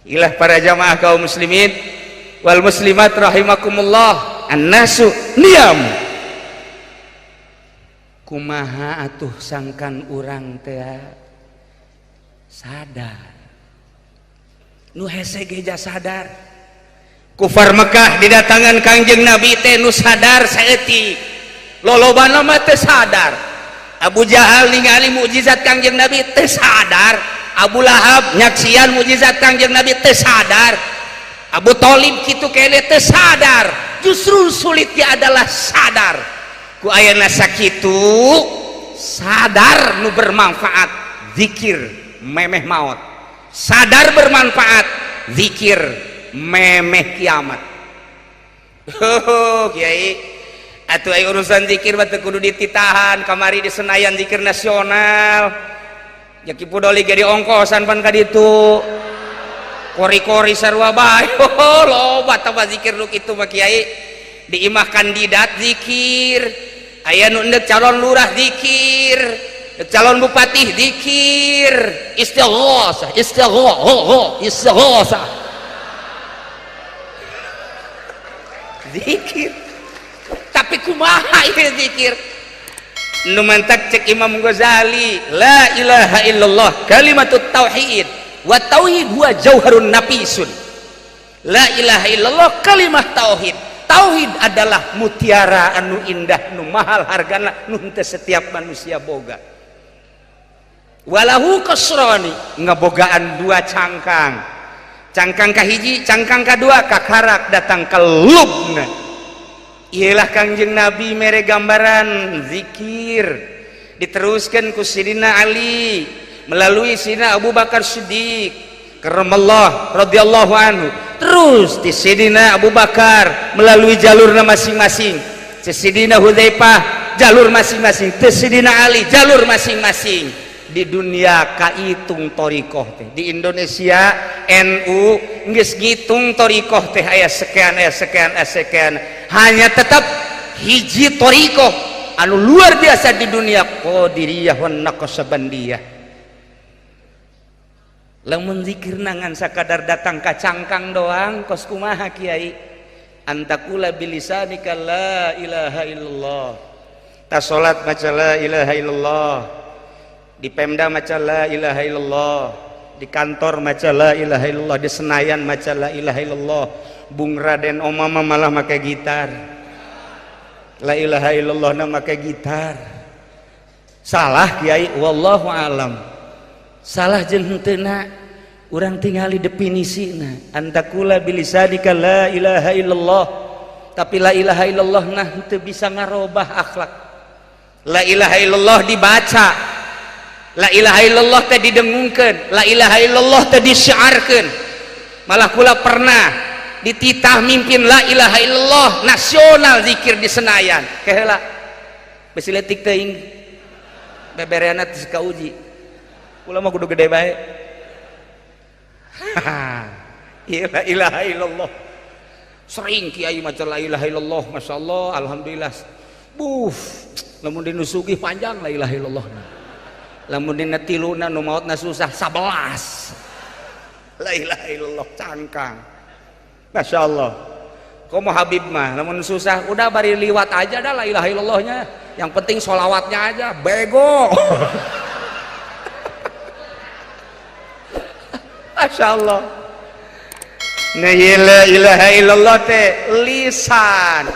Ilah para jamaah kaum muslimin wal muslimat rahimakumullah, annasu niyam. Kumaha atuh sangkan urang teh sadar, nu hese geja sadar. Kufar Mekah didatangan Kangjeng Nabi teh nu sadar saeutik, lolobana mah teu sadar. Abu Jahal ningali mukjizat Kangjeng Nabi teu sadar, Abu Lahab nyaksian mukjizat Kangjeng Nabi teu sadar, Abu Thalib kitu kene teu sadar. Justru sulitnya adalah sadar. Ku ayana sakitu sadar nu bermanfaat zikir memeh maut, sadar bermanfaat zikir memeh kiamat. Oh kiai, atuh aya urusan zikir mah teu kudu dititahan. Kamari di Senayan zikir nasional ya, Ki Pudoli ge diongkosan pan ka ditu, kori-kori sarua bae. Oh, loba tambah zikir nu kitu mah, kiai. Di imah kandidat zikir, aya nu endek calon lurah zikir, calon bupati zikir, istighosah, istighosah, istighosah, zikir. Tapi kumaha ieu zikir nu mantak? Cek Imam Ghazali, la ilaha illallah kalimatut tauhid wa tauhid huwa jauharun nafisun. La ilaha illallah kalimah tauhid, tauhid adalah mutiara anu indah, nu mahal hargana, nu henteu setiap manusia boga. Walahu kasrani, ngebogaan dua cangkang, cangkang kahiji, cangkang kadua, kakarak datang ke lubna. Iyalah Kangjeng Nabi mere gambaran zikir, diteruskan ku Sidina Ali melalui Sidina Abu Bakar Siddiq karramallah radhiyallahu anhu, terus di Sidina Abu Bakar melalui jalurna masing-masing, Sidina Hudzaifah jalur masing-masing, Sidina Ali jalur masing-masing. Di dunia kaitung thoriqoh teh, di Indonesia NU geus ngitung thoriqoh teh aya sekian, aya sekian, aya sekian. Hanya tetap hiji thoriqoh anu luar biasa di dunia, Qadiriyah wan Naqsabandiyah. Lamun zikir nangan sakadar datang ka cangkang doang, kos kumaha kiai? Antakula bilisanika la ilaha illallah, tas salat maca la ilaha illallah, di Pemda maca la ilaha illallah, di kantor maca la ilaha illallah, di Senayan maca la ilaha illallah. Bung Raden Omama malah make gitar, la ilaha illallah na make gitar. Salah kiai? Wallahu alam salah jeung henteu. Urang tingali definisina, antakula bilisanika la ilaha illallah, tapi la ilaha illallah nah henteu bisa ngarobah akhlak. La ilaha illallah dibaca, la ilaha illallah teh didengungkeun, la ilaha illallah teh disyiarkeun. Malah kula pernah dititah mimpin la ilaha illallah nasional zikir di Senayan. Keheula besi leutik teuing, bebereana teu kauji. Kula mah kudu gede bae. La ilaha illallah sering kiai maca la ilaha illallah, masyaallah, alhamdulillah. Buh, lamun dinu sugih panjang la ilaha illallah, lamun dina tiluna nu maotna susah 11 la ilaha illallah cangkang, masya Allah. Komo Habib mah lamun susah udah bari liwat aja dah la ilaha illallahnya, yang penting sholawatnya aja, bego. Masya Allah. Nah, la ilaha illallah teh lisan,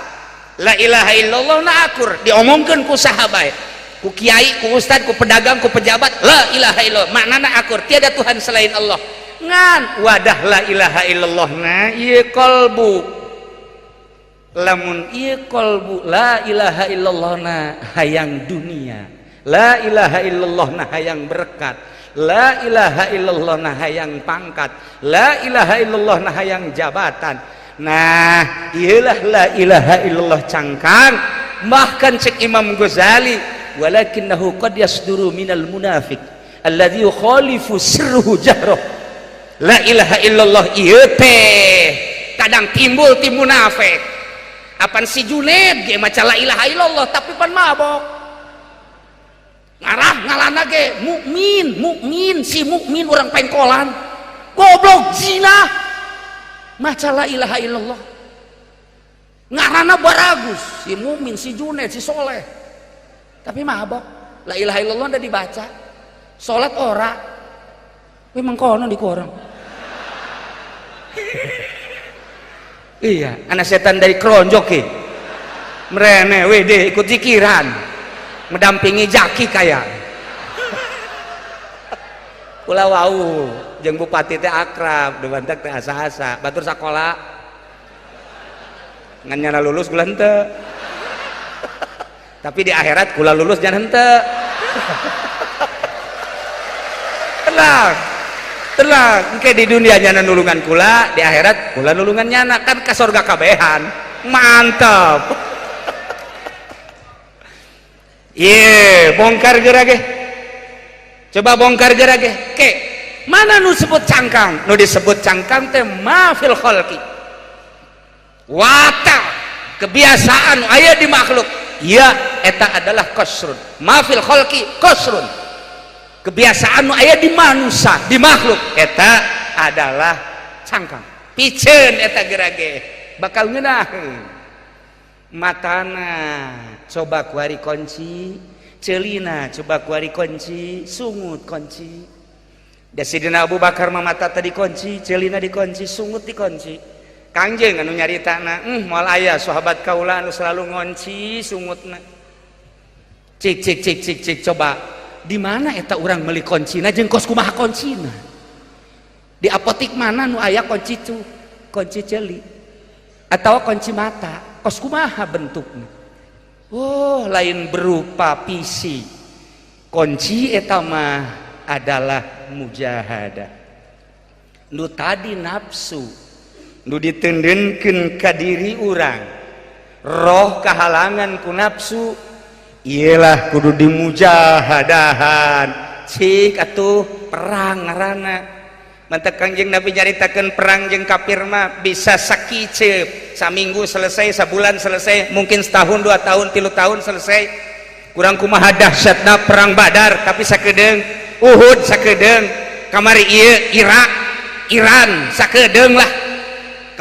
la ilaha illallah na akur diomongkeun ku saha bae, ku kiai, ku ustad, ku pedagang, ku pejabat. La ilaha illallah maknana akur, tiada Tuhan selain Allah. Ngan wadah la ilaha illallah na ieu qalbu. Lamun ieu qalbu la ilaha illallah na hayang dunia, la ilaha illallah na hayang berkat, la ilaha illallah na hayang pangkat, la ilaha illallah na hayang jabatan, nah iyalah la ilaha illallah cangkang. Bahkan cek Imam Ghazali, walakinnahu qad yasduru minal munafiq alladzi yukhalifu sirruhu jahroh. La ilaha illallah ieu teh kadang timbul ti munafik Apan si Juned ge maca la ilaha illallah tapi pan mabok. Ngarah ngalana ge mukmin, mukmin si mukmin urang pengkolan. Goblok zina. Maca la ilaha illallah. Ngarana baragus si mukmin, si Juned, si soleh. Tapi mabok. La ilaha illallah udah dibaca. Salat ora. Memang kono di korang. Iya, anak setan dari keronjok ki. Merene wede ikut zikiran. Mendampingi jaki kaya. Kula wau jeung bupati teh akrab, debantak teh asa-asa, batur sakola. Ngan nyana lulus kula henteu. Tapi di akhirat kula lulus jangan henteu. Tenang. Tenang, engke di dunia nyana nulungan kula, di akhirat kula nulungan nyana, kan ka sorga kabehan. Mantap. Ye, bongkar geura ge. Coba bongkar geura ge. Ke, mana nu sebut cangkang? Nu disebut cangkang teh ma fil khalqi. Wata, kebiasaan aya di makhluk. Ya, eta adalah qasrun. Ma fil khalqi qasrun. Kebiasaan nu aya di manusia, di makhluk eta adalah cangkang. Piceun eta gerage bakal ngeunaheun. Matana coba kuari kunci, celina coba kuari kunci, sungut kunci. Da Sidina Abu Bakar mah mata tadi kunci, celina dikunci, sungut dikunci. Kangjeng anu nyaritana, moal aya sahabat kaula anu selalu ngonci sungutna. Cik cik cik cik cik coba di mana eta urang meuli kuncina jeung kos kumaha kuncina? Di apotik mana nu aya kunci cu, kunci ceuli atau kunci mata, kos kumaha bentukna? Oh, lain berupa pisi. Kunci eta mah adalah mujahadah. Nu tadi nafsu nu ditendenkeun ka diri urang, roh kahalangan ku nafsu, iyalah kudu dimujahadahan. Cik atuh perang ngaranna. Mantak Kangjeng Nabi nyaritakeun perang jeung kafir mah bisa sakiceup, saminggu selesai, sabulan selesai, mungkin setahun, 2 tahun, 3 tahun selesai. Kurang kumaha dahsyatna perang Badar, tapi sakedeung, Uhud sakedeung, kamari ieu Irak, Iran sakedeung lah.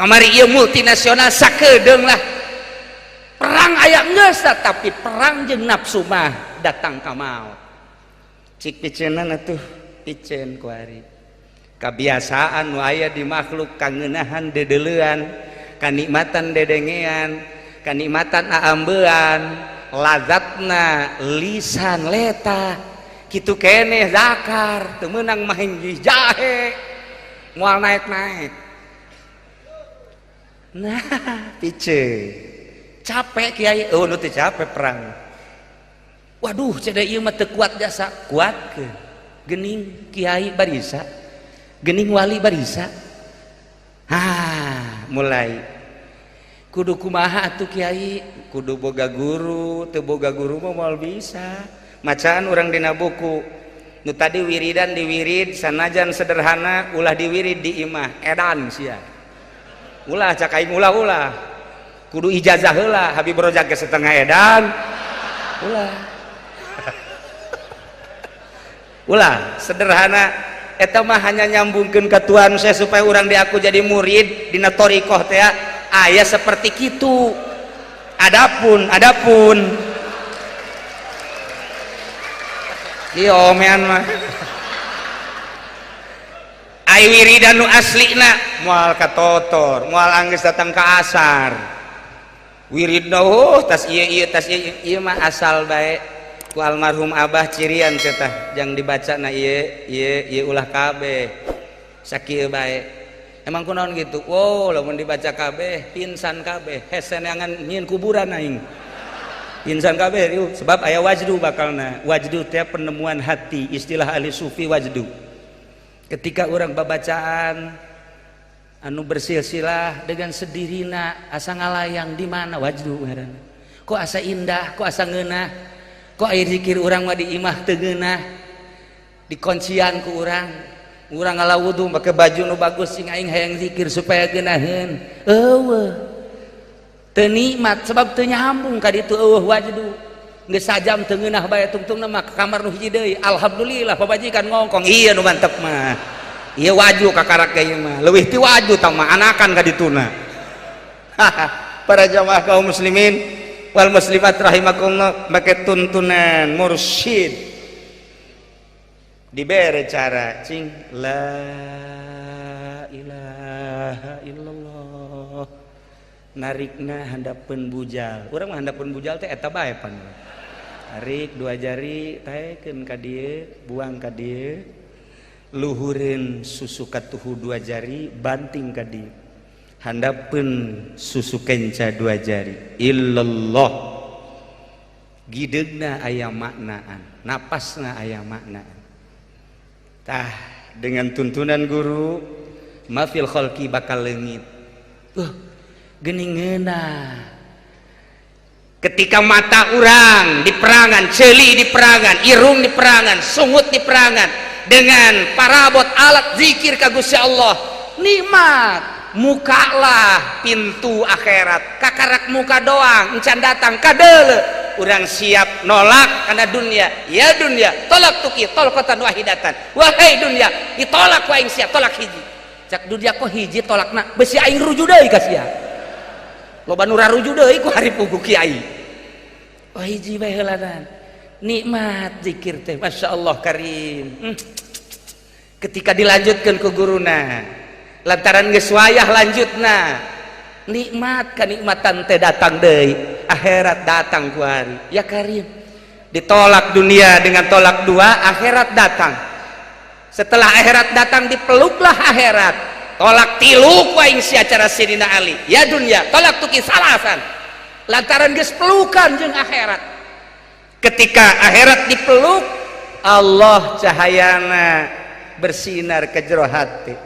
Kamari ieu multinasional sakedeung lah. Perang aya geus, tapi perang jeung nafsu mah datang ka maot. Cik piceunan atuh, piceun kuari. Kabiasaan nu aya di makhluk kangeunahan dedeleuan, kanikmatan dedengean, kanikmatan aambean, lazatna lisan leta. Kitu keneh zakar, teu meunang mah hiji jahe. Moal naek-naek. Nah, piceun. Capek kiai, oh nu teu capek perang. Waduh, ceda ieu mah teu kuat jasa, kuatkeun. Geuning kiai barisa, geuning wali barisa. Ah, mulai. Kudu kumaha atuh kiai? Kudu boga guru, teu boga guru mah moal bisa. Macaan urang dina buku. Nu tadi wiridan diwirid sanajan sederhana ulah diwirid di imah, edan sia. Ulah cak aing ulah-ulah. Kudu ijazah heula Habib Rozak ge setengah edan. Ulah. Ulah sederhana eta mah hanya nyambungkeun ka Tuhan saya supaya urang diaku jadi murid dina thariqah teh aya seperti kitu. Adapun ieu omean mah ai wiridan nu aslina moal katotor, moal anggeus datang ka asar. Wiridna oh tas ieu ieu tas ieu ieu mah asal bae ku almarhum abah cirian teh jang dibacana ieu ieu ieu ulah kabeh sakieu bae. Emang kunaon gitu? Wow, lamun dibaca kabeh pingsan kabeh, hese neangan nyieun kuburan aing. Pingsan kabeh ieu sebab aya wajdu bakalna. Wajdu teh penemuan hati, istilah ahli sufi wajdu. Ketika urang babacaan anu bersilsilah dengan sedirina asa ngalayang di mana wajdu ngaranna. Kok asa indah, kok asa ngeunah, kok air zikir urang mah di imah teu ngeunah, dikoncian ku urang, urang ngala wudu make baju nu bagus sing aing hayang zikir supaya geunaheun. Eueuh. Teu nikmat sebab teu nyambung ka ditu, eueuh wajdu. Geus sajam teu ngeunah bae, tungtungna mah ka kamar nu hiji deui. Alhamdulillah, pamajikan ngongkong, iya nu mantep mah. Ieu waju kakarak ge ieu mah. Leuwih ti waju tah mah, anakan ka dituna. Para jamaah kaum muslimin wal muslimat rahimakumullah, make tuntunan mursyid dibere cara cing la ilaha illallah, narikna handapeun bujal. Urang mah handapeun bujal teh eta bae pan. Tarik dua jari, taekeun ka dieu, buang ka dieu, luhureun susu katuhu dua jari, banting ka dieu, handapeun susu kenca dua jari, illallah. Gideugna aya maknaan, napasna aya maknaan. Tah, dengan tuntunan guru mafil kholqi bakal leungit. Geuning ngeunah ketika mata urang diperangan, ceuli diperangan, irung diperangan, sungut diperangan dengan parabot alat zikir ka Gusti Allah. Nikmat, mukalah pintu akhirat. Kakarak muka doang encan datang kadeule. Urang siap nolak karena dunia. Ya dunia, tolaqtuki tolqatan wahidatan. Wahai dunia, ditolak ku aing siap tolak hiji. Cak dunia, kok hiji tolakna? Besi aing ruju deui ka sia. Loba nu raruju deui ku hari pugu kiai. Oh, hiji bae heulanan. Nikmat zikir teh, Masya Allah karim. Ketika dilanjutkan ke guruna, lantaran geus wayah lanjutna, nikmat kenikmatan teh datang deui, akhirat datang ku hari. Ya karim, ditolak dunia dengan tolak dua, akhirat datang. Setelah akhirat datang, dipeluklah akhirat, tolak tilu ku aing sia cara Sidina Ali. Ya dunia, tolaqtuki salasan. Lantaran geus pelukan jeung akhirat, ketika akhirat dipeluk Allah, cahayana bersinar ke jero hati,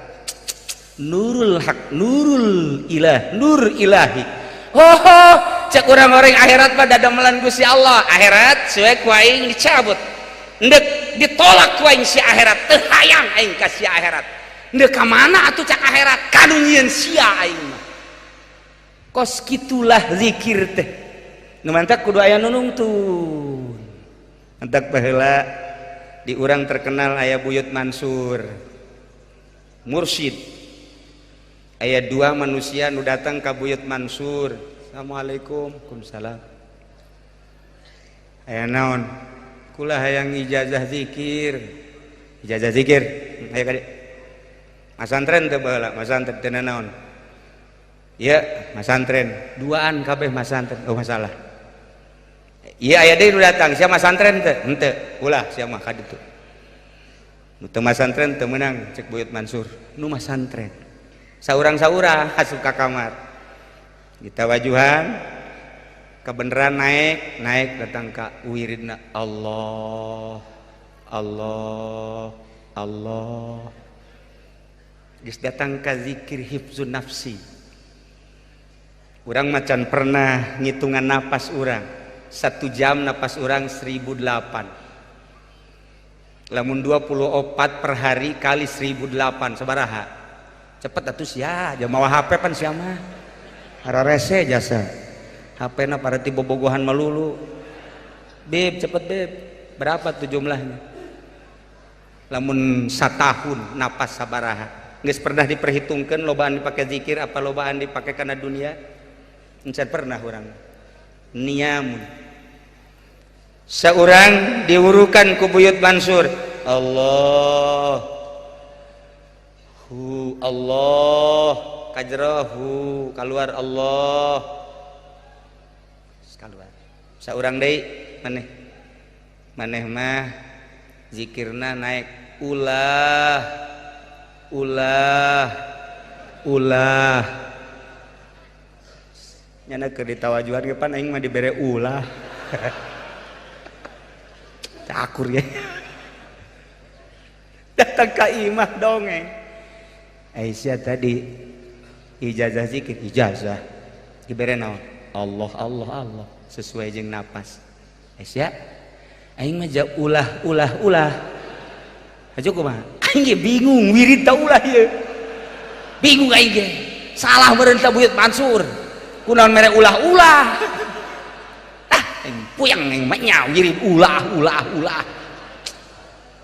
nurul haq, nurul ilah, nur ilahi. Oh, cek orang-orang, akhirat pada damelan Gusti Allah. Akhirat suwe ku aing dicabut, ndek ditolak ku aing si akhirat, teu hayang aing ka si akhirat. Ndek ka mana atuh? Cak akhirat, kanu nyieun sia aing mah. Kos kitulah zikir teh. Nu mantak kudu aya nu nungtun. Mantak baheula di urang terkenal aya Buyut Mansur, mursyid. Aya dua manusia nu datang ka Buyut Mansur. Assalamualaikum. Waalaikumsalam. Aya naon? Kula hayang ijazah zikir. Ijazah zikir, aya kade masantren teu? Baheula masantren teu naon ya, masantren duaan kabeh masantren. Oh, masalah. Iya, aya deui nu datang. Sia masantren teu? Henteu. Ulah sia mah ka ditu, nu teu masantren teu meunang. Cek Buyut Mansur, nu masantren saurang-saurang asup ka kamar kita, wajuhan kebenaran, naik naik, datang ka wiridna Allah, Allah, Allah. Geus datang ka zikir hifzun nafsi. Urang macan pernah ngitungan napas urang. Satu jam napas urang 1008. Lamun 24 per hari kali 1008 sabaraha? Cepet atuh sia, jam mawa HP pan sia mah. Hararese jasa HP na pareti bobogohan melulu. Beb, cepet beb, berapa tuh jumlahnya? Lamun satahun napas sabaraha? Geus pernah diperhitungkan lobaan dipakai zikir apa lobaan dipakai karena dunia? Encan pernah orang niamun. Seorang diwurukan ku Buyut Mansur, Allah hu Allah, kajrohu keluar, Allah keluar. Seorang deui, maneh maneh mah zikirna naik, ulah ulah ulah. Nyana keur ditawajuhan ge pan aing mah dibere ulah. Akur ya. Datang ka imah dongeng. Aisyah tadi ijazah zikir, ijazah dibere naon? Allah, Allah, Allah, sesuai jeung napas. Aisyah, aing mah ulah ulah ulah aja, kumaha? Aing ge bingung wirid ta ulah ieu, bingung aing ge. Salah meureun ta Buyut Mansur. Kunaon mere ulah-ulah? Ah, aing puyeng aing mah nya wirid ulah ulah ulah.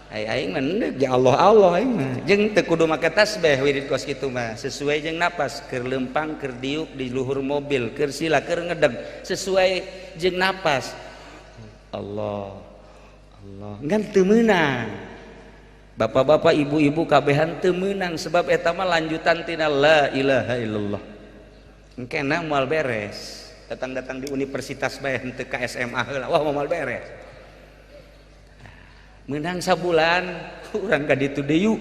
Ai aing mah endek ya Allah Allah aing mah. Jeung teu kudu make tasbih wirid kos kitu mah, sesuai jeung napas, keur leumpang, keur diuk di luhur mobil, keur sila, keur ngedeg, sesuai jeung napas. Allah Allah ngan teu meunang. Bapak-bapak, ibu-ibu kabehan teu meunang sebab eta mah lanjutan tina la ilaha illallah. Engkena moal beres. Datang-datang di universitas bae henteu ka SMA heula, wah moal beres. Menang sabulan urang ka ditu deui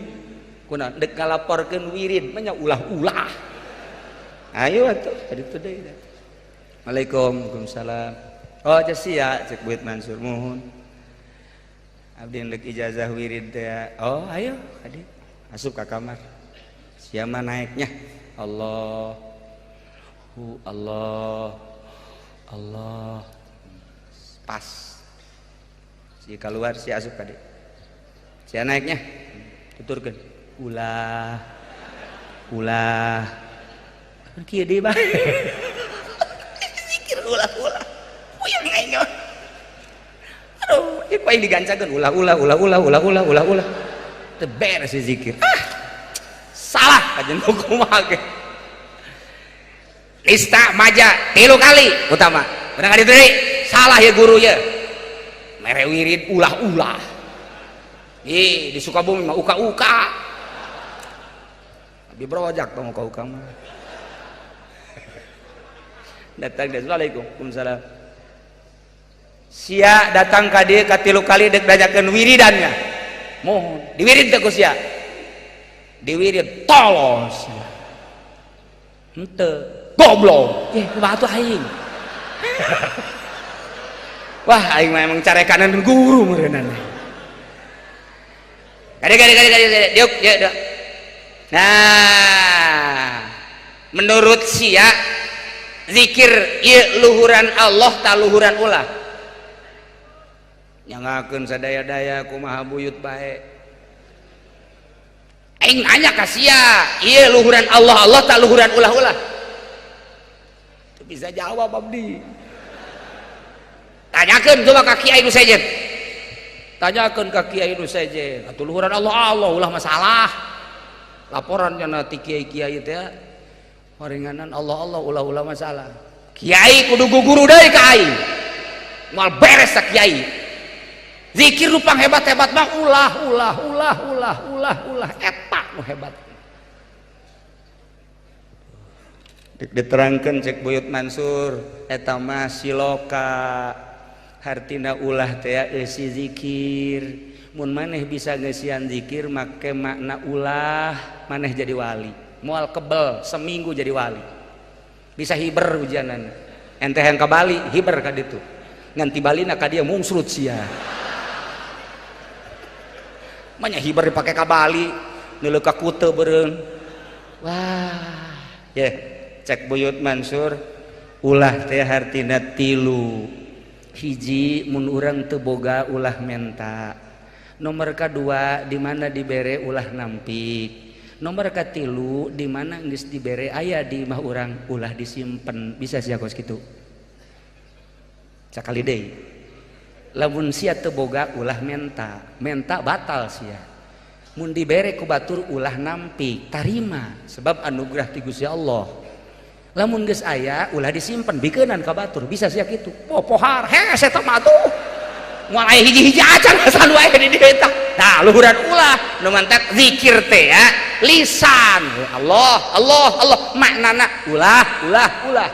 kunaon dek ngalaporkeun wirid mah nya ulah-ulah. Ayo atuh ka ditu deui. Assalamualaikum, waalaikumsalam. Oh sia cek Buyut Mansur muhun. Abdi ndek ijazah wirid teh. Oh ayo adi asup ka kamar. Sia mah naeknya Allah hu Allah Allah pas. Si keluar si asup ka dieu. Sia naeknya tuturkeun ulah ulah kieu deui bae. Zikir ulah ulah. Puyeng aing. Aduh, ieu ku aing digancakeun ulah ulah ulah ulah ulah ulah ulah ulah. Teu beres si zikir. Ah. Salah kajen kumaha ge. Nista maja 3 kali utama. Bener ka ditu deui? Salah ya guru ya. Mere wirid ulah-ulah. Ih, di Sukabumi mah uka-uka. Abi brojak tong uka-uka mah. Datang dia, assalamualaikum, waalaikumsalam. Sia datang ka dieu ka 3 kali dek nanyakeun wiridannya. Mohon, diwirid teh ku sia. Diwirid tolol sia. Henteu, goblok. Eh, kumaha tuh aing? Wah, aing mah emang carekanan guru meureunana. Gade gade gade gade gade diuk diuk diuk. Nah, menurut sia zikir ieu luhuran Allah ta luhuran ulah. Nyangakeun sadaya-daya kumaha buyut bae. Aing nanya ka sia, ieu luhuran Allah Allah ta luhuran ulah-ulah? Teu bisa jawab abdi. Tanyakeun coba ka kiai nu sejen. Tanyakeun ka kiai nu sejen, atuh luhuran Allah Allah ulah masalah. Laporan nya ti kiai-kiai teh horenganan Allah Allah ulah-ulah masalah. Kiai kudu guguru deui ka aing. Moal beres ta kiai. Zikir nu pang hebat-hebat mah ulah ulah ulah ulah ulah ulah eta nu hebat. Dek diterangkeun cek Buyut Mansur eta mah siloka. Hartina ulah teh eusi zikir. Mun maneh bisa ngeusian zikir make makna ulah maneh jadi wali. Moal kebel seminggu jadi wali. Bisa hiber hujanan. Ente yang ka Bali hiber ka ditu. Ngan ti Balina ka dieu mungsrut sia. Manya hiber dipake ka Bali, neuleuh ka Kute beureum. Wah, ye cek Buyut Mansur ulah teh hartina 3. Hiji mun urang teu boga ulah menta. Nomor kadua di mana dibere ulah nampik. Nomor katilu di mana geus dibere aya di imah urang ulah disimpen. Bisa sia kos kitu. Sakali deui. Lamun sia teu boga ulah menta, menta batal sia. Mun dibere ku batur ulah nampik, tarima sebab anugerah ti Gusti Allah. Lamun geus aya ulah disimpen bikeunan ka batur, bisa sia kitu. Oh pohar, hese eta mah atuh. Moal aya hiji-hiji acan asal wae di dieu eta. Nah, luhuran ulah nu mantak zikir teh ya, lisan. Allah, Allah, Allah maknana ulah, ulah, ulah.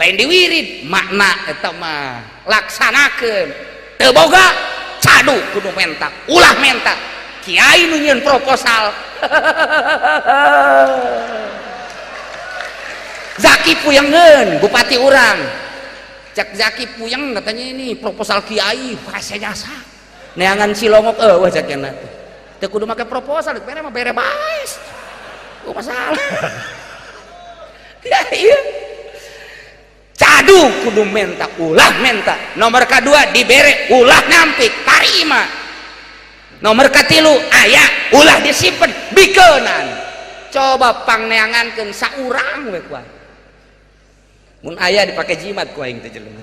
Lain diwirid makna eta mah laksanakeun. Teu boga cadu kudu menta, ulah menta. Kiai nu nyieun proposal. Zaki puyengeun bupati urang. Cek Zaki puyeng katanya ini proposal kiai hese jasa. Neangan cilongok eueuh cek cenah teh. Teu kudu make proposal, bere mah bere bae. Oh masalah. Ya iya. Cadu kudu menta, ulah menta. Nomor kedua dibere ulah nampik, tarima. Nomor katilu aya ulah disimpen bikeunan. Coba pangneangankeun saurang we kuat. Mun aya dipake jimat ku aing teh jelema,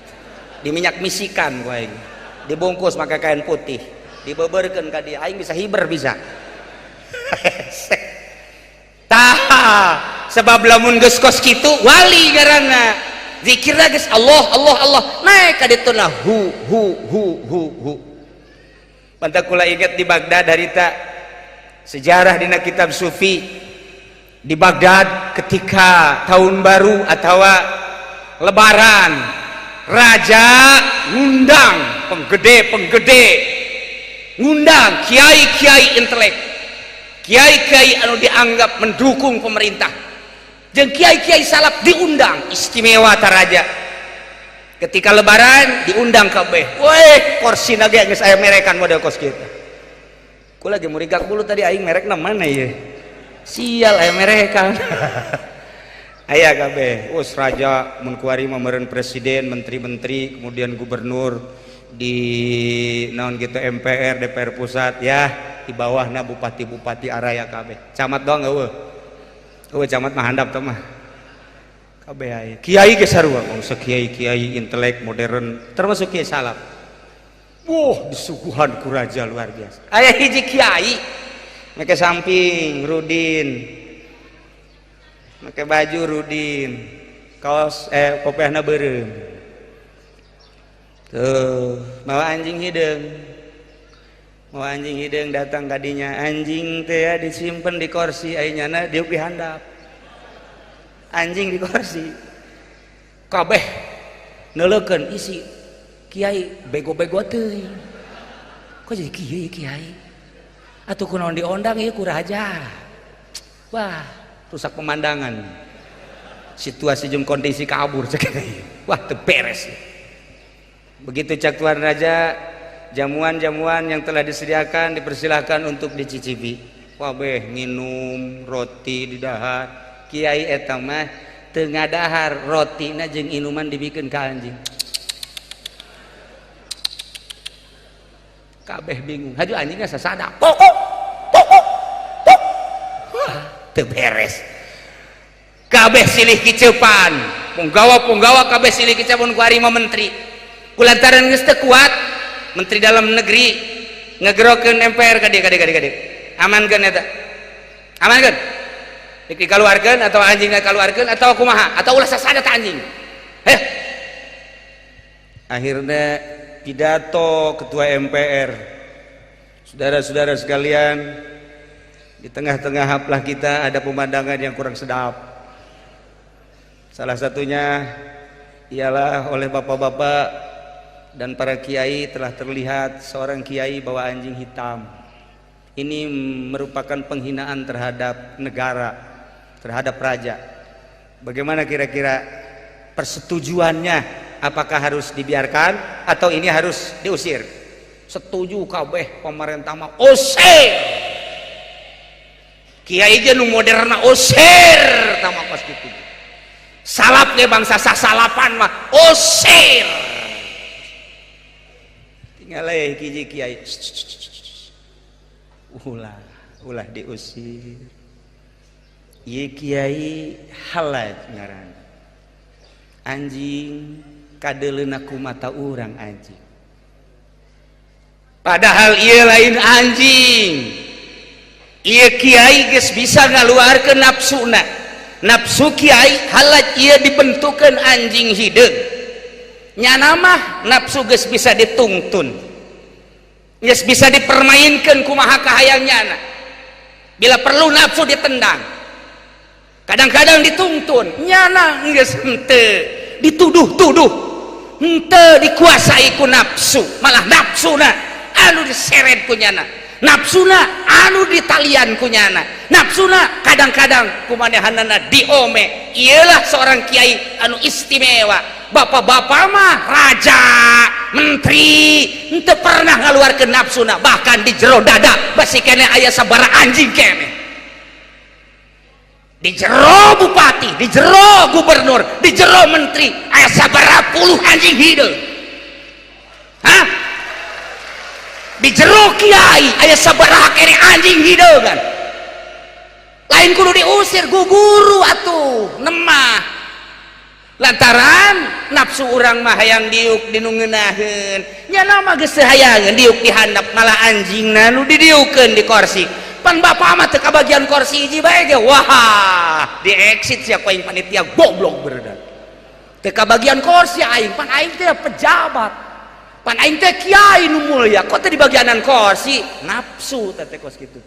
diminyak misikan ku aing, dibungkus make kain putih, dibeberkeun ka dia, aing bisa hiber bisa. Tah, sebab lamun geus kos kitu wali ngaranna. Zikirna geus Allah Allah Allah, naik ka ditu na hu hu hu hu hu. Pantak kula inget di Baghdad harita sejarah dina kitab sufi. Di Baghdad ketika tahun baru atau lebaran, raja ngundang penggede-penggede, ngundang kiai-kiai intelek, kiai-kiai anu dianggap mendukung pemerintah, jeung kiai-kiai salaf diundang istimewa. Ta raja ketika lebaran diundang kabeh. Weh, kursi ge geus aya merekan model kos kitu. Ku lagi murigak bulu tadi aing merekna mana ye, sial, aya merekan, aya kabeh. Us raja mun kuari mah meureun presiden, menteri-menteri, kemudian gubernur di naon gitu, MPR, DPR pusat ya, di bawahna bupati-bupati araya kabeh. Camat doang eueuh, eueuh camat mah handap teh mah. Kabeh aya, kiai ge sarua, bangsa kiai-kiai intelek modern termasuk kiai salaf. Wah, disuguhan ku raja luar biasa. Aya hiji kiai make samping rudin, make baju rudin, kaos kopiahna beureum tuh, mawa anjing hideung, mawa anjing hideung datang kadinya. Anjing teh ya disimpen di kursi, aya nyana diuk di handap, anjing di kursi. Kabeh neuleukeun isi kiai bego-bego teuing, kok jadi kiai kiai atuh, kunaon diondang ieu ku raja? Wah, rusak pemandangan, situasi jeung kondisi kabur cek. Wah, teu beres. Begitu cak tuan raja, jamuan-jamuan yang telah disediakan dipersilahkan untuk dicicipi. Wabeh nginum, roti didahar. Kiai eta mah teu ngadahar, rotina jeung inuman dibikeun ka anjing. Kabeh bingung, haju anjingnya sasada pokok pokok pok. Wah, teu beres. Kabeh silih kicepan, punggawa-punggawa kabeh silih kicepan ku ari mah menteri. Kulantaran geus teu kuat, menteri dalam negeri ngegerokeun MPR ka dieu, ka dieu, ka dieu, ka dieu, amankeun eta, amankeun, dikaluarkeun atau anjingna kaluarkeun atau kumaha atau ulah sasada ta anjing. Heh, akhirnya pidato ketua MPR, "Saudara-saudara sekalian, di tengah-tengah haflah kita ada pemandangan yang kurang sedap. Salah satunya ialah oleh bapak-bapak dan para kiai telah terlihat seorang kiai bawa anjing hitam. Ini merupakan penghinaan terhadap negara, terhadap raja. Bagaimana kira-kira persetujuannya? Apakah harus dibiarkan atau ini harus diusir?" Setuju kabeh, pemerintah mah usir. Kiai ge nu moderna usir tama kos kitu. Salap ge bangsa sasalapan mah usir. Tinggal hiji kiai, "Ulah, ulah diusir. Ieu kiai Halaj ngaran. Anjing kadeuleuna ku mata urang anjing, padahal ieu lain anjing. Ieu kiai geus bisa ngaluarkeun nafsuna. Nafsu kiai Halaj ieu dibentukeun anjing hideung. Nyana mah nafsu geus bisa ditungtun, geus bisa dipermainkan kumaha kahayang nyana. Bila perlu nafsu ditendang, kadang-kadang dituntun. Nyana geus henteu dituduh-tuduh, henteu dikuasai ku nafsu, malah nafsuna anu diseret ku nyana, nafsuna anu ditalian ku nyana, nafsuna kadang-kadang kumanehanana diome. Iyalah seorang kiai anu istimewa. Bapak-bapak mah, raja, menteri, henteu pernah ngaluarkeun nafsuna. Bahkan di jero dada basi keneh aya sabara anjing keneh, di jero bupati, di jero gubernur, di jero menteri aya sabara puluh anjing hideung. Hah, di jero kiai aya sabaraha keneh anjing hideung kan? Lain kudu diusir, guguru atuh nemah. Lantaran nafsu urang mah hayang diuk di nu ngeunaheun. Nya mah geus hayangeun diuk di handap, malah anjingna nu didiukeun di kursi. Pan bapak mah teu kabagian kursi hiji bae ge, wah, di exit sia aing, panitia goblok beredar. Teu kabagian kursi aing, pan aing teh pejabat. Pan aing teh kiai nu mulia, kok teu dibagianan kursi? Nafsu teh kos kitu.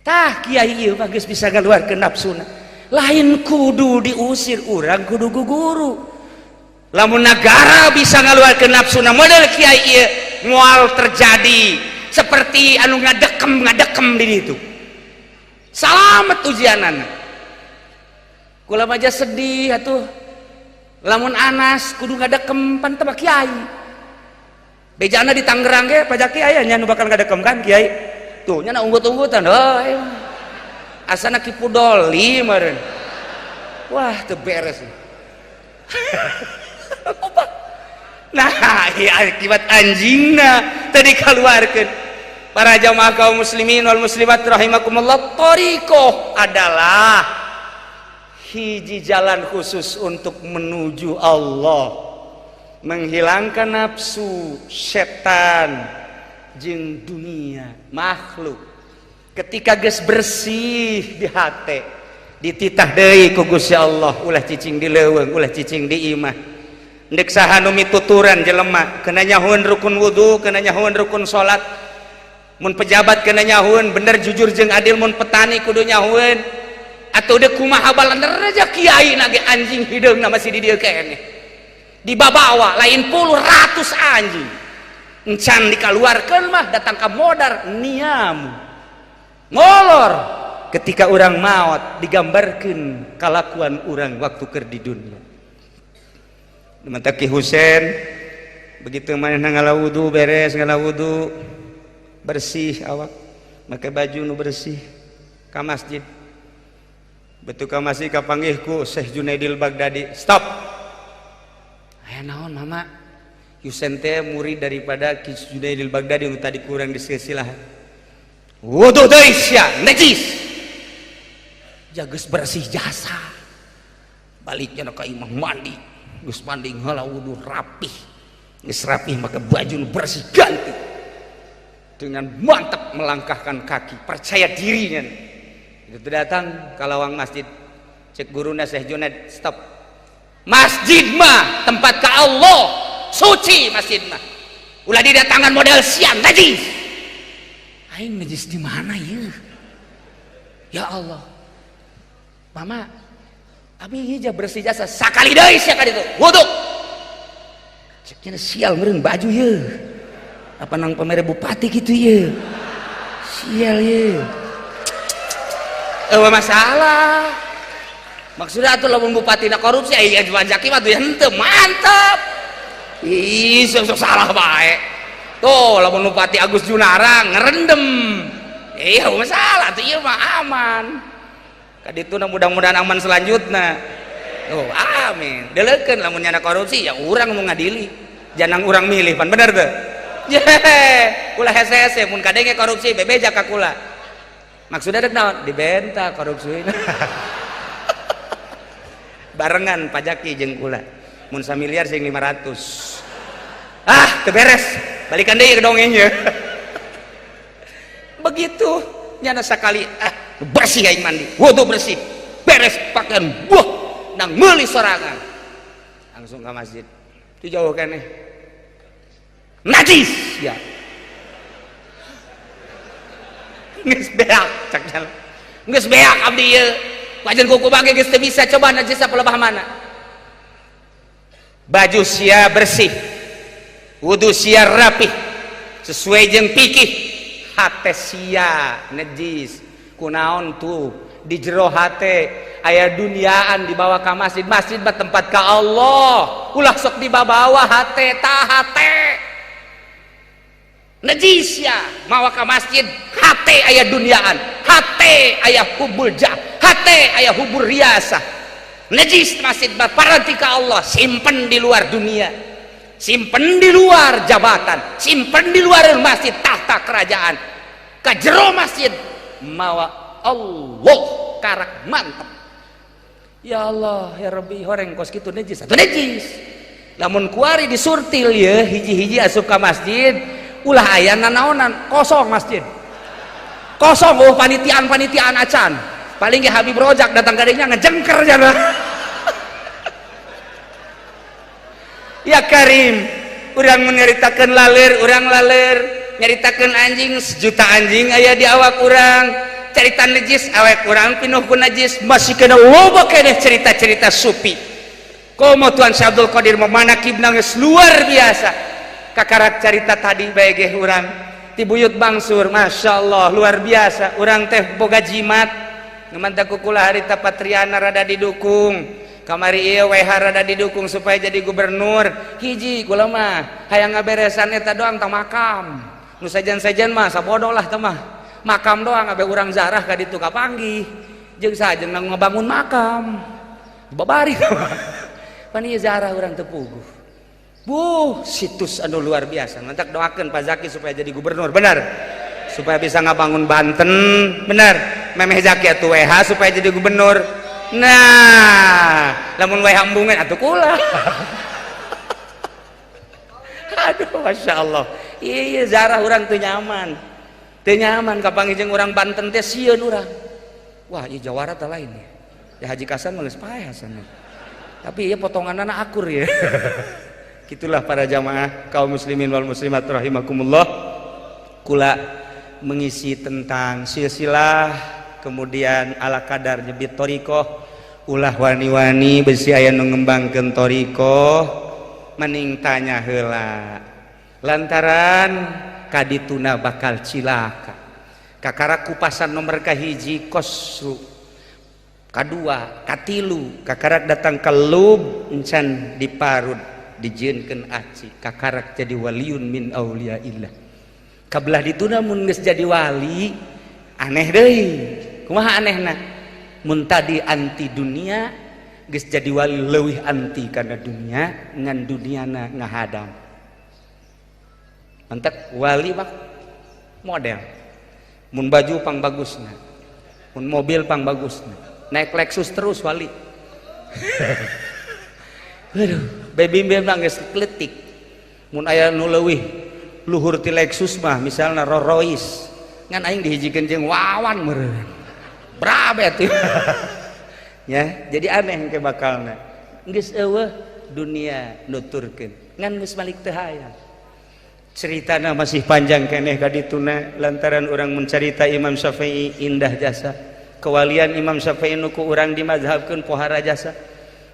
Tah, kiai ieu mah geus bisa ngaluarkeun nafsuna. Lain kudu diusir, urang kudu guguru. Lamun negara bisa ngaluarkeun nafsuna model kiai ieu, moal terjadi seperti anu ngadekem ngadekem di ditu. Salamet ujianana. Kula aja sedih atuh lamun Anas kudu ngadekem, pan teu kiai. Bejana di Tangerang ge pajak kiai nya nu bakal ngadekem kan kiai. Tuh nya unggut-unggutan, oh, asana Ki Pudoli meureun. Wah, teu beres. Nah, iya, akibat anjingna tadi keluarkan. Para jamaah kaum muslimin wal muslimat rahimakumullah, thoriqoh adalah hiji jalan khusus untuk menuju Allah, menghilangkan nafsu, setan jeung dunia makhluk. Ketika geus bersih di hate, dititah deui ku Gusti Allah, ulah cicing di leuweung, ulah cicing di imah. Ndek saha nu mituturan jelema kena nyahueun rukun wudu, kena nyahueun rukun salat. Mun pejabat kena nyahueun bener, jujur jeung adil. Mun petani kudu nyahueun. Atau dek kumaha balander aja, kiai nage anjing hideungna masih di dieu keneh, dibabawa lain puluh, ratus anjing encan dikaluarkeun mah datang ka modar niam ngolor. Ketika orang maut, digambarkan kalakuan orang waktu keur di dunia. Mata Ki Husen begitu mana ngala wudu, beres ngala wudu, bersih awak, make baju nu bersih, ka masjid. Betul, ka masjid kapanggih ku Syekh Junaidil Baghdadi. "Stop." "Aya naon, Mama?" Husen teh murid daripada Ki Junaidil Baghdadi yang tadi kurang di silsilah. "Wudu deui sia, najis." Jages bersih jasa, baliknya ka imah, mandi. Geus mandi, ngala wudu, rapih. Geus rapih, maka baju nu bersih ganti. Dengan mantap melangkahkan kaki, percaya dirinya. Itu datang ke lawang masjid, cek guruna Syekh Junaid, "Stop. Masjid mah tempat ke Allah, suci masjid mah. Ulah didatangan model siang, najis." "Aing najis di mana ya? Ya Allah. Mama, abi hija bersih jasa." "Sakali deui sia ka ditu. Wudu." Ceknya, "Sial meureun baju ye. Apa nang pamere bupati gitu ye. Sial ye." Eh, masalah. Maksudnya atuh lamun bupati na korupsi, ai pajak mah tuh henteu mantap. Ih, sok salah bae. Tuh, lamun Bupati Agus Junara ngerendem. Iya, masalah tuh, ieu mah aman. Kaditu mudah-mudahan aman selanjutnya. Oh, amin. Deleukeun lamun nyana korupsi ya urang mau ngadili. Jangan urang milih, pan bener tuh. Ye, ulah hese-hese mun kadenge korupsi bebeja ka kula. Maksudnya dek naon? Dibenta korupsi. Barengan pajaki jeung kula. Mun samiliar sing 500. Ah, teu beres. Balikan deui ke dongengnya. Begitu nyana sakali, ah, bersih aing mandi, wudu bersih, beres pakaian, buah nang meuli sorangan, langsung ke masjid. Itu jauh keneh, "Najis ya." "Geus beak," cak jalan, "geus beak abdi ieu wajan kuku bage geus teu bisa. Coba najis apa lebah mana?" Baju sia bersih, wudu sia rapih sesuai jeung fikih, hate sia najis. Kunaon tuh? Di jero hate aya duniaan, dibawa ke masjid. Masjid mah tempat ka Allah, ulah sok dibawa hate. Tah, hate najis ya, mawa ke masjid hate aya duniaan, hate aya hubul jah, hate aya hubur riasa, najis. Masjid mah paranti ka Allah, simpen di luar dunia, simpen di luar jabatan, simpen di luar masjid, tahta kerajaan. Ka jero masjid mawa Allah, karak mantep. Ya Allah ya Rabbi, horeng kos kitu najis atuh najis. Lamun kuari disurtil ye hiji-hiji asup ka masjid ulah aya nanaonan, kosong masjid. Kosong, oh panitiaan-panitiaan acan. Paling ge Habib Rojak datang ka dinya ngejengker jana. Ya Karim, urang menyeritakan laler, urang laler, nyaritakeun anjing sejuta anjing aya di awak urang, carita najis awak urang pinuh ku najis, masih kena loba keneh cerita-cerita sufi. Komo Tuan Syekh Abdul Qadir memanakibna geus luar biasa. Kakarak carita tadi bae ge urang ti buyut bangsur, Masya Allah luar biasa. Urang teh boga jimat, nu ku kula harita Patriana rada didukung. Kamari ieu WH rada didukung supaya jadi gubernur. Hiji kula mah hayang ngaberesan eta doang tah makam. Nu sejen-sejen mah sabodo lah tah mah. Makam doang abe urang zarah ka ditu kapanggih. Jeung sajen ngabangun makam. Babari. Pan ieu zarah urang teu puguh. Buh, situs anu luar biasa. Mantak doakeun Pak Zaki supaya jadi gubernur, benar. Supaya bisa ngabangun Banten, benar. Memeh Zaki atuh WH supaya jadi gubernur. Nah, lamun WH embungan atuh kula. Aduh, Masya Allah. Iya, zarah urang teu nyaman. Teu nyaman kapanggih jeung urang Banten teh sieun urang. Wah, ieu jawara teh lain ya. Ya Haji Kasan mah geus paeh Hasan. Tapi ieu potonganna akur ya. Gitulah para jamaah kaum muslimin wal muslimat rahimakumullah. Kula mengisi tentang silsilah, kemudian ala kadar nyebit thoriqoh, ulah wani-wani besi aya nu ngembangkeun thoriqoh mending tanya heula lantaran kadituna bakal cilaka. Kakara kupasan nomor kahiji kosru, kadua, katilu, kakarak datang ke lub encan diparut dijieunkeun aci, kakarak jadi waliun min auliyaillah. Kabelah dituna mun geus jadi wali aneh deui. Kumaha anehna? Mun tadi anti dunia geus jadi wali leuwih anti kana dunia, ngan duniana ngahadang. Mantak wali mah model. Mun baju pang bagusna, mun mobil pang bagusna, naik Lexus terus wali. Aduh, baby mah geus kletik. Mun aya nu leuwih luhur ti Lexus mah misalna Rolls Royce, ngan aing dihijikeun jeung Wawan meureun. Brabet. Ya, jadi aneh ke bakalna. Geus eueuh dunia nuturkeun, ngan geus balik teu hayang. Ceritana masih panjang keneh ka dituna lantaran urang mencarita Imam Syafi'i indah jasa. Kewalian Imam Syafi'i nu ku urang dimazhabkeun pohara jasa.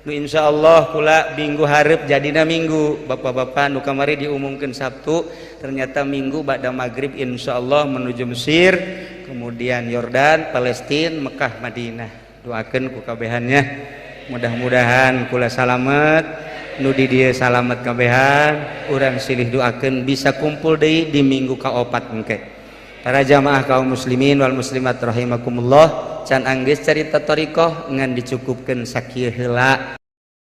Nu insyaallah kula minggu hareup jadina minggu bapak-bapak nu kamari diumumkeun Sabtu, ternyata minggu ba'da maghrib insyaallah menuju Mesir, kemudian Yordan, Palestina, Mekah, Madinah. Doakeun ku kabehannya, mudah-mudahan kula salamet, nu di dieu salamet kabehan, urang silih doakeun bisa kumpul deui di minggu kaopat engke. Para jamaah kaum muslimin wal muslimat rahimakumullah, can anggeus carita thoriqoh ngan dicukupkeun sakieu heula.